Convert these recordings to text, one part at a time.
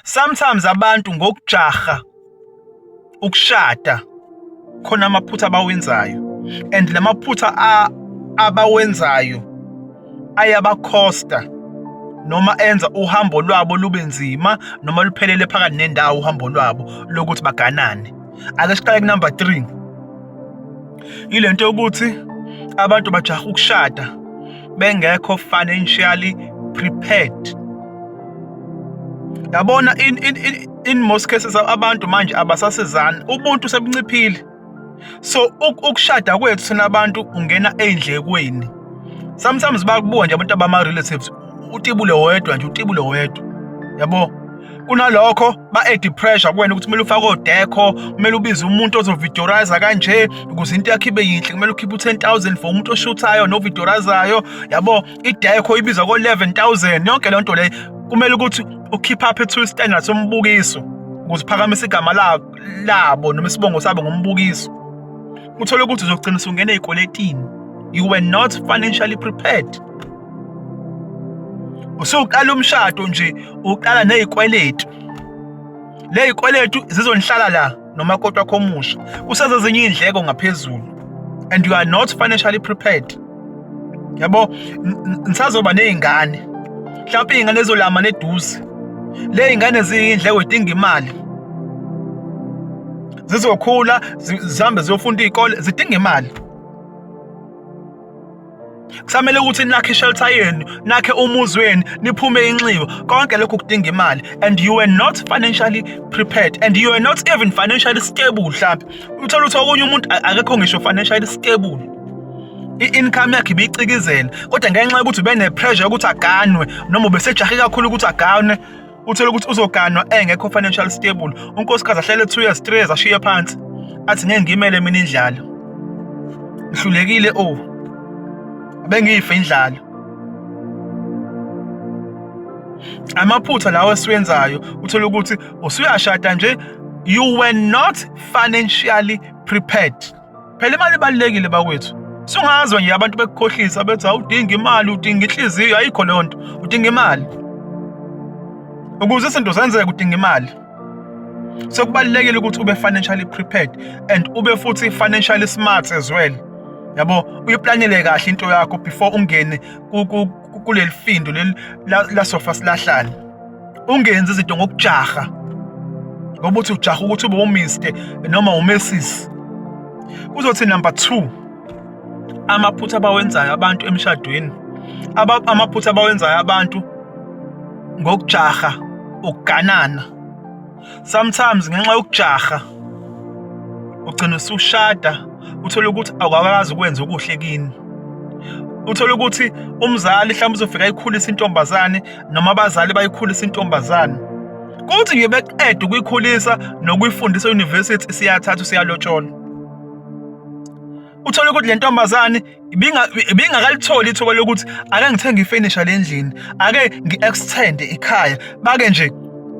Sometimes abantu ngokujaha ukushada khona amaphutha abawenzayo, and lamaphutha abawenzayo ayabakhosta noma enza uhambo lwabo lube nzima noma luphelele phakathi nendawo uhambo lwabo lokuthi baganane. Ake siqale ku-number 3. Ile nto yokuthi abantu bajaha ukushada bengekho financially prepared. Yabona, in most cases abantu manje abasasizani, ubuntu sebunciphile. So ukushada kwethu thina abantu ungena ey'ndlekweni. Sometimes bayakubuka nje abantu abama-relatives, utibule wedwa nje, utibule wedwa, yabo. Kunalokho ba-add pressure kuwena ukuthi kumele ufake odekho, kumele ubize umuntu ozovideoriza kanje ukuze into yakho ibe yinhle, kumele ukhiphe u-10,000 for umuntu oshuthayo novideorizayo, yabo. Idekho ibizwa ko-11,000, yonke leyo nto leyo kumele ukuthi ukhiphe up to standard sombukiso ukuze uphakamise igama labo noma isibongo sabo ngombukiso. Uthole ukuthi uzogcina usungena ey'kweletini. You were not financially prepared. Usuqala umshado nje uqala nezikweletu. Lezikweletu zizonihlala la nomakoti wakho omusha. Kusezezinye izindleko ngaphezulu, and you are not financially prepared. Yabo, nisazoba nezingane, mhlawumbe iy'ngane ezolama neduze. Le y'ngane ziyindleko, zidinga imali, zizokhula zihambe ziyofunda iy'kole, zidinga imali. Kusamele ukuthi nakhe ishelter yenu, nakhe umuzi wenu, niphume inxiwa. Konke lokhu kudinga imali, and you were not financially prepared, and you were not even financially stable. Mhlawumbe uthole ukuthi okunye umuntu akekho ngisho financially stable, i-income yakhe ibicikizela, kodwa ngenxa yokuthi ube ne-pressure yokuthi aganwe noma ubesejahe kakhulu ukuthi aganwe, uthole ukuthi uzoganwa engekho financial stable. Unkosikazi ahlele 2 years, 3 years, ashiye phansi, athi ngeke ngimele mina indlala, ngihlulekile, oh, bengife indlala. Amaphutha lawo esiwenzayo, uthole ukuthi usuyashada nje, you were not financially prepared. Phela imali ibalulekile bakwethu. Sungazwa nje abantu bekukhohlisa bethi awudingi imali, udinga inhliziyo. Ayikho leyo nto, udinga imali ukuze izinto zenzeke, udinga imali. So kubalulekile ukuthi ube financially prepared and ube futhi financially smart as well, yabo, uyiplanele kahle into yakho before ungene kuleli findo leli lasofa silahlane. Ungenzi izinto ngokujaha ngoba uthi ujaha ukuthi ube uMr noma uMrs. Kuzothi number 2, amaphutha abawenzayo abantu emshadweni, amaphutha abawenzayo abantu ngokujaha ukuganana. Sometimes ngenxa yokujaha ugcina usushada, uthole ukuthi awukakazi ukwenza okuhle kini. Uthole ukuthi umzali mhlawumbe uzofika ayikhulisa intombazane noma abazali bayikhulisa intombazane, kuthi nje beqeda ukuyikhulisa nokuyifundisa e-university, siyathatha siyalotsholwa. Uthole ukuthi le ntombazane ibingakalitholi ithuba lokuthi ake ngithenge ifenisha lendlini, ake ngi-extend ikhaya, bake nje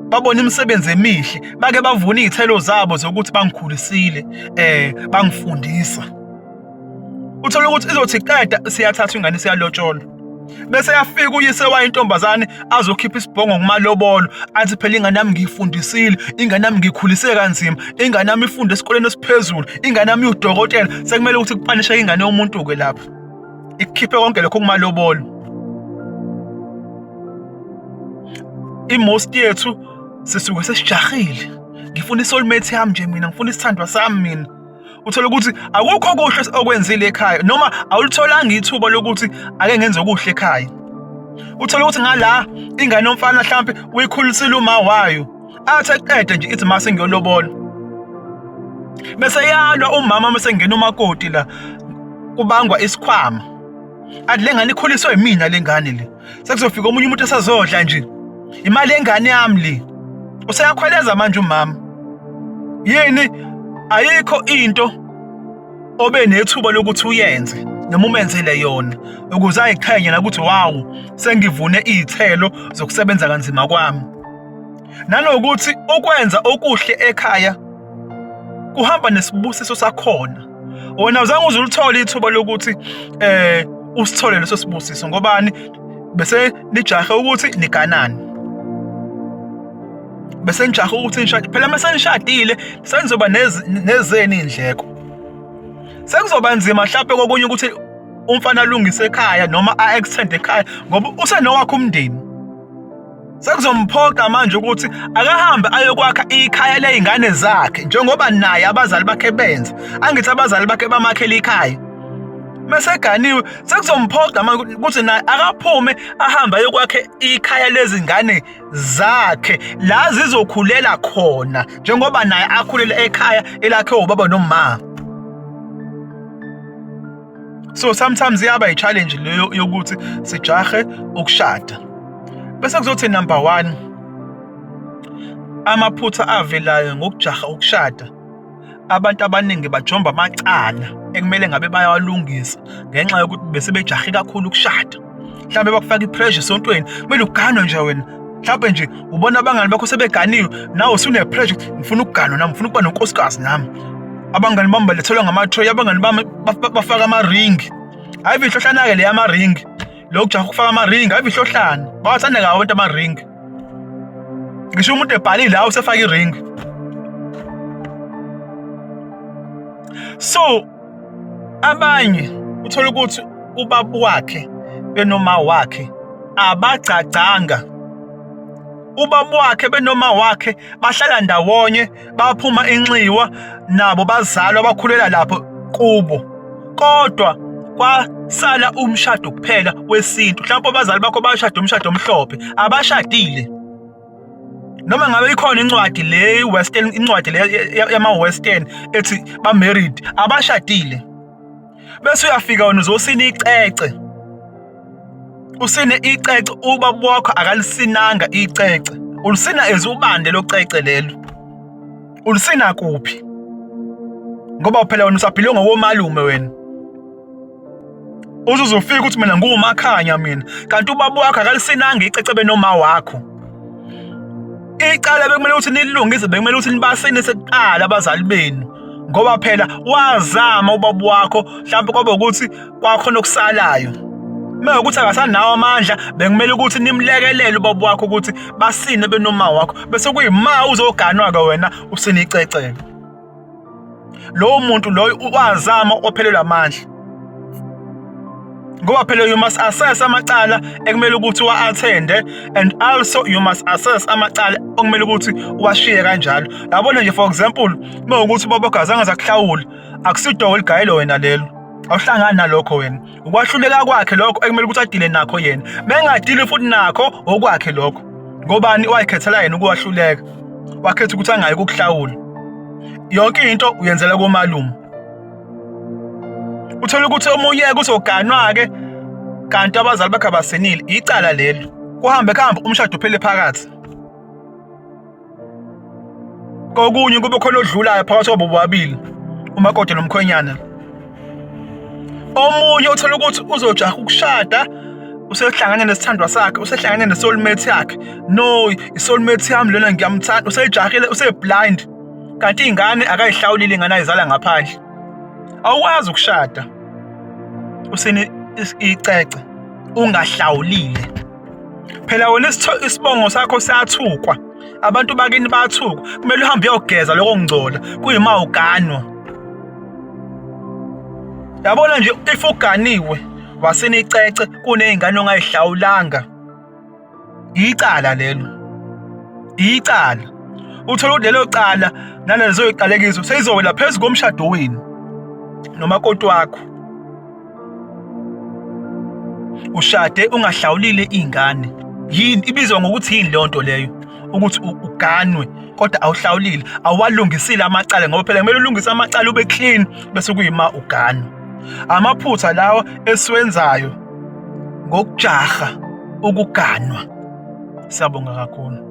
babone imisebenzi emihle, bake bavune iy'thelo zabo zokuthi bangikhulisile, bangifundisa. Uthole ukuthi izothi qeda siyathatha ingane siyalotsholwa, bese yafika uyise wayo intombazane azokhipha isibhongo kumalobolo, athi phela ingane yami ngiyifundisile, ingane yami ngiyikhulise kanzima, ingane yami ifunde esikoleni esiphezulu, ingane yami iwudokotela. Sekumele ukuthi kupanisheke ingane yomuntu-ke lapho, ikukhiphe konke lokho kumalobolo. I-most yethu sisuke sesijahile, ngifuna i-soulmate yami nje mina, ngifuna isithandwa sami mina. Uthole ukuthi akukho kuhle okwenzile ekhaya noma awulitholanga ithuba lokuthi ake ngenze okuhle ekhaya. Uthole ukuthi ngala ingane yomfana mhlampe uyikhulisile uma wayo, athi eqede nje ithi mase ngiyolobola, bese yalwa umama mase ngena umakoti la, kubangwa isikhwama, athi le ngane ikhuliswe yimina, le ngane le sekuzofika omunye umuntu esazodla nje imali yengane yami le. Useyakhweleza manje umama. Yini? Ayikho into obe nethuba lokuthi uyenze noma umenzele yona ukuze ayiqhenye nakuthi wawu, sengivune iy'thelo zokusebenza kanzima kwami. Nanokuthi ukwenza okuhle ekhaya kuhamba nesibusiso sakhona. Wena uzange uze ulithole ithuba lokuthi usithole leso sibusiso ngobani? Bese nijahe ukuthi niganane. Bese nijaha ukuthi nishade phela, uma senishadile senizoba nezeni iy'ndleko, sekuzoba nzima mhlawumbe kokunye ukuthi umfana alungise ekhaya noma a-extend ekhaya ngoba usenowakhe umndeni. Sekuzomphoqa manje ukuthi akahambe ayokwakha ikhaya ley'ngane zakhe njengoba naye abazali bakhe benza. Angithi abazali bakhe bamakhela ikhaya. Meseganiwe sekuzomphoqa manje ukuthi naye akaphume ahambe ayokwakha ikhaya lezingane zakhe la zizokhulela khona njengoba naye akhulele ekhaya elakhe ubaba noma. So sometimes iyaba i-challenge leyo yokuthi sijahe ukushada. Bese kuzothi number 1, amaphutha avelayo ngokujaha ukushada, abantu abaningi bajomba amacala ekumele ngabe bayawalungisa ngenxa yokuthi bese bejahe kakhulu ukushada. Mhlawumbe bakufaka i-pressure esontweni, kumele uganwe nje wena. Mhlawumbe nje ubona abangani bakho sebeganiwe, nawe usune-pressure, ngifuna ukuganwa nami, ngifuna ukuba nonkosikazi nami. Abangani bami balethelwa ngama-tray, abangani bami bafaka ama-ring. Hhayi ihlohlana-ke le yama-ring, lokhu jaha ukufaka ama-ring, hhayi ihlohlana, bawathanda kabi abantu ama-ring. Ngisho umuntu ebhalile la usefaka i-ring. So abanye uthola ukuthi ubaba wakhe benoma wakhe abagcagcanga, ubaba wakhe benoma wakhe bahlala ndawonye, baphuma inxiwa nabo, bazalwa bakhulela lapho kubo, kodwa kwasala umshado kuphela wesintu. Mhlawumbe abazali bakho bashada umshado omhlophe, abashadile. Noma ngabe ikhona incwadi le western, incwadi le yama western ethi ba married, abashadile. Bese uyafika wena uzosina icece, usine icece, ubaba wakho akalisinanga icece, ulisina ezubande locece lelo, ulisina kuphi? Ngoba phela wena usaphile ngokomalume wena, uzuzofika ukuthi mina ngumakhanya mina, kanti ubaba wakho akalisinanga icece benoma wakho. Icala bekumele ukuthi nililungise, bekumele ukuthi nibasinise kuqala abazali benu, ngoba phela wazama ubaba wakho, mhlawumbe kwaba ukuthi kwakhona okusalayo. Uma ukuthi akasanawo amandla, bekumele ukuthi nimlekelele ubaba wakho ukuthi basine benoma wakho, bese kuyima uzoganwa-ke wena usine iceceke. Lowo muntu loyo wazama, ophelelwa amandla, ngoba phela you must assess amacala ekumele ukuthi wa-attende and also you must assess amacala okumele ukuthi uwashiye kanjalo. Yabona nje, for example, uma ukuthi ubaba wakho azange azakuhlawula, akusidoko ligayelo wena lelo, awuhlangani nalokho wena. Ukwahluleka kwakhe lokho ekumele ukuthi adile nakho yena, bengadili futhi nakho okwakhe lokho. Ngobani wayikhethela yena ukuwahluleka, wakhetha ukuthi angayi kukuhlawula. Yonke into uyenzela komalume. Uthola ukuthi omunye-ke uzoganwa-ke kanti abazali bakhe abasenile, icala lelo. Kuhambe kuhambe umshado uphele phakathi. Kokunye kube khona odlulayo phakathi kwabo bobabili, umakoti nomkhwenyana. Omunye uthola ukuthi uzojaha ukushada, usehlangane nesithandwa sakhe, usehlangane ne-soulmate yakhe. No, i-soulmate yami lona, ngiyamthanda, usejahile, use-blind, kanti iy'ngane akayihlawulile, ingane ayizala ngaphandle. Awukwazi ukushada usine icece ungahlawulile. Phela wena isibongo sakho siyathukwa, abantu bakini bayathukwa, kumele uhambe uyogeza lokho kungcola kuyima uganwa. Yabona nje, if uganiwe wasina icece kuney'ngane ongayihlawulanga, icala lelo, icala. Uthola ukuthi lelo cala nalezo ziqalekiso seyizowela phezu komshado wenu nomakoti wakho. Ushade ungahlawulile iy'ngane, yini ibizwa ngokuthi yini leyo nto leyo? Ukuthi uganwe kodwa awuhlawulile, awuwalungisile amacala, ngoba phela kumele ulungise amacala ube clean bese kuyima uganwe. Amaphutha lawa esiwenzayo ngokujaha ukuganwa. Siyabonga kakhulu.